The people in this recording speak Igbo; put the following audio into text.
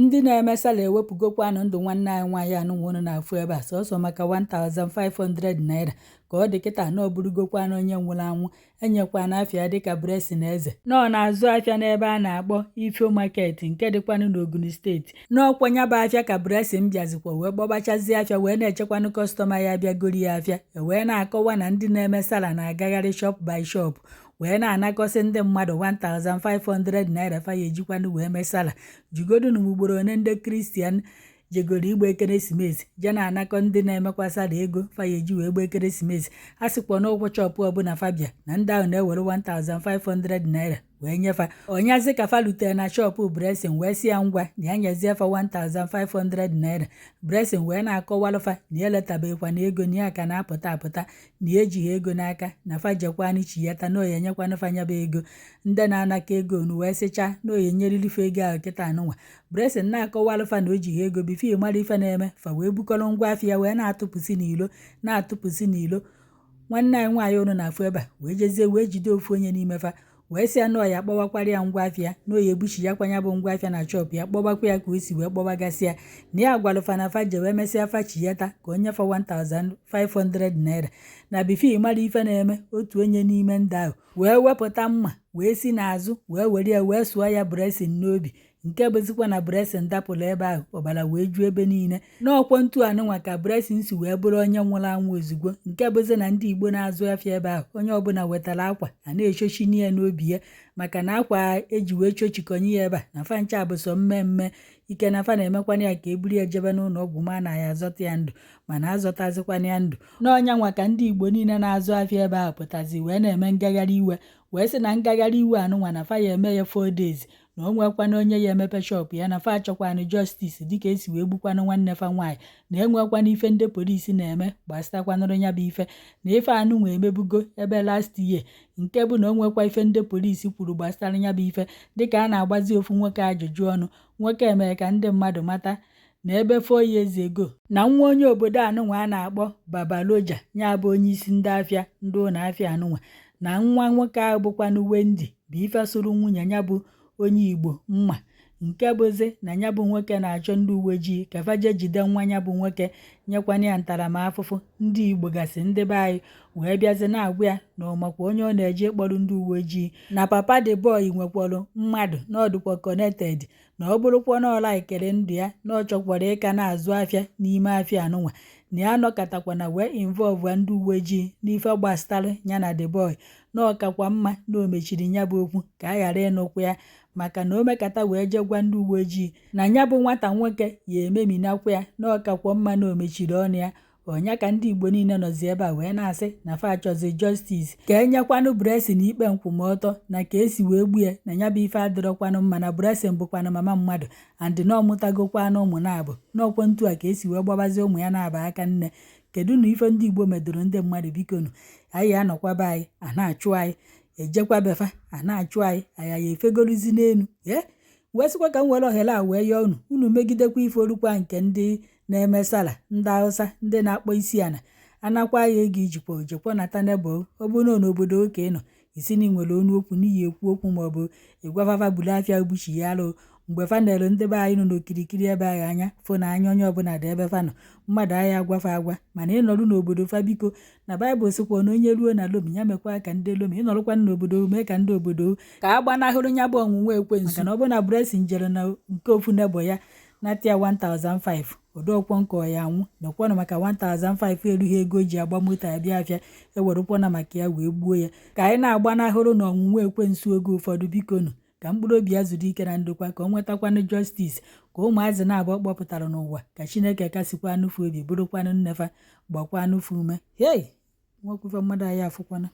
Ndị na-eme sala ewepụgokwanụ ndụ nwanne anyị nwaanyị anụnwa unu na-afụ ebe a sọsọ maka 1500 naira ka ọ dị kịta na ọ bụrụgokwanụ onye nwụrụ anwụ. Enyekwana afịa dịka Blessing Eze na ọ na-azụ afịa n'ebe a na-akpọ Ifo Market nke dịkwanụ n'Ogun Steeti. N'ọkwa ya bụ afịa ka Blessing bịazikwa wee kpọbachazie afịa wee na-echekwanụ customer ya bịagoro ya afịa, wee na-akọwa na ndị na-eme sala na-agagharị shop by shop wee na-anakọsị ndị mmadụ 1500 naira fa ya ejikwanụ wee mee sala. Jugodunu m ugboro one ndị Christian jegoro igba ekeresimesi je na-anakọ ndị na-emekwa sala ego fa ya eji wee gba ekeresimesi. A sịkwa n'ụkwụ shop ọbụla fa bịa na ndị ahụ na-ewere 1500 naira wee nyefa. Ọnyazi ka fa rutere na shop Blessing wee sị ya ngwa na ya nyezie fa 1500 naira. Blessing wee na-akọwalụ fa na ya eletabeghịkwa na ego na ya ka na-apụta apụta, na ya ejighị ego n'aka, na fa jekwanụ chiyata na oya enyekwanụ fa nyaba ego. Ndị na-anakọ ego onu wee sịcha na oya enyeriri fa ego ahụ kịta anụnwa. Blessing na-akọwalụ fa na o jighị ego. Before mara ife na-eme, fa wee bukọrọ ngwa afịa wee na-atụpụsị n'ilo, na-atụpụsị n'ilo. Nwanne anyị nwaanyị unu na-afụ ebe a wee jezie wee jide ofu onye n'ime fa wee sị ya na ọ ya kpọwakwara ya ngwa afịa, na oya ebuchi ya kwanya bụ ngwa afịa na shop ya, kpọbakwa ya ka o si wee kpọbagasị ya, na ya gwalụ fa na fa je wee mesịa fa chiyata ka o nyefa 1500 naira. Na before mara ife na-eme, otu onye n'ime ndị ahụ wee wepụta mma wee si n'azụ wee were ya wee sụọ ya Blessing n'obi, nke bụzikwa na Blessing dapụrụ ebe ahụ, ọbara wee ju ebe niile. N'ọkwọ ntu anụnwa ka Blessing si wee bụrụ onye nwụrụ anwụ ozugbo, nke bụzi na ndị Igbo na-azụ afịa ebe ahụ, onye ọbụla wetara akwa a na-echochi ya n'obi ya, maka na akwa eji wee chochikọnye ya ebe a na fa ncha bụ sọ mmemme ike na fa na-emekwana ya ka e buru ya jebe n'ụlọ ọgwụ ma na ya azọta ya ndụ, mana azọtazikwana ya ndụ. N'ọnya nwa ka ndị Igbo niile na-azụ afịa ebe ahụ pụtazi wee na-eme ngagharị iwe, wee sị na ngagharị iwe anụnwa na fa ya eme ya 4 days, na o nwekwana onye ya emepe shop ya, na fa achọkwanụ justice dịka esi wee gbukwanụ nwanne fa nwaanyị, na enwekwana ife ndị polisi na-eme gbasitakwanụrụ ya bụ ife, na ife anụnwa emebugo ebe last year, nke bụ na o nwekwa ife ndị polisi kwuru gbasara ya bụ ife. Dịka a na-agbazi ofu nwoke ajụjụ ọnụ, nwoke emere ka ndị mmadụ mata na ebe 4 years ago na nwa onye obodo anụnwa a na-akpọ Babaloja, ya bụ onye isi ndị afịa ndị ụlọ afịa anụnwa, na nwa nwoke ahụ bụkwanụ Wendy bụ ife sụrụ nwunye ya bụ onye Igbo mma, nke bụzi na ya bụ nwoke na-achọ ndị uwe ojii ka fa jee jide nwa ya bụ nwoke nyekwana ya ntaramahụhụ. Ndị Igbo gasị ndị be anyị wee bịazi na-agwa ya na ọmakwa onye ọ na-eje ịkpọrọ ndị uwe ojii, na papa the boy nwekwara mmadụ na ọdụkwa connected, na ọ bụrụkwa na ọ laikere ndụ ya na ọ chọkwara ịka na-azụ afịa n'ime afịa anụnwa, na ya nọkatakwana wee involve ndị uwe ojii n'ife gbasara ya na the boy, na ọkakwa mma na o mechiri ya bụ okwu ka a ghara ịnụkwa ya, maka na o mekata wee jee gwa ndị uwe ojii na ya bụ nwata nwoke ya ememinakwa ya, na ọkakwa mma na o mechiri ọnụ ya. Ọnya ka ndị Igbo niile nọzi ebe a wee na-asị na fa achọzi justice ka enyekwanụ Blessing ikpe nkwụmọtọ na ka esi wee gbu ya, na ya bụ ife adịrọkwanụ mma, na Blessing bụkwanụ mama mmadụ and na ọmụtagokwanụ ụmụ na-abụ n'ọkwọ ntu a ka esi wee gbabazie ụmụ ya na-aba aka nne. Kedu na ife ndị Igbo medoro ndị mmadụ? Bikonu, anyị anọkwaba anyị a na-achụ anyị, ejekwa befa a na-achụ anyị, anyị ya efegoluzi n'elu ee wee sịkwa ka m were ohere a wee yọọ unu, unu megidekwa ife orukwa nke ndị na-eme sala, ndị Hausa, ndị na-akpọ isi ala anakwa ya ego ijikwa ojekwa nata nebo. Ọ bụrụ na n'obodo oke nọ isi na ị nwere onu okwu n'ihi ekwu okwu maọbụ ịgwafafa buru afịa gbuchi ya alụ mgbe fa nere ndị be anyị nọ n'okirikiri ebe ahụ anya fụ na anya onye ọbụla dị ebe fa nọ, mmadụ agha agwafa agwa. Mana ịnọrụ n'obodo fa, biko, na Baịbụl sịkwa na onye ruo na Rom ya mekwa ka ndị Rom, ịnọrụkwa n'obodo mee ka ndị obodo ka a gbanahụrụ ya bụ ọnwụnwa ekwensu, maka na ọ bụ na Blessing jere na nke ofu nebo ya nata ya 1005 odokwo nke ọ ya anwụ nekwanụ maka 1005 erughị ego o ji agba moto abịa afịa, ewerekwana maka ya wee gbuo ya. Ka anyị na-agbanahụrụ na ọnwụnwa ekwensu oge ụfọdụ. Bikonu, ka mkpụrụ obi ya zuru ike na ndokwa, ka ọ nwetakwanụ justice, ka ụmụazị na-abụọ kpọpụtara n'ụwa, ka Chineke kasịkwa anụfu obi, bụrụkwanụ nnefa, gbakwa anụfu ume. Hei, nwekwufe mmadụ anyị afụkwana.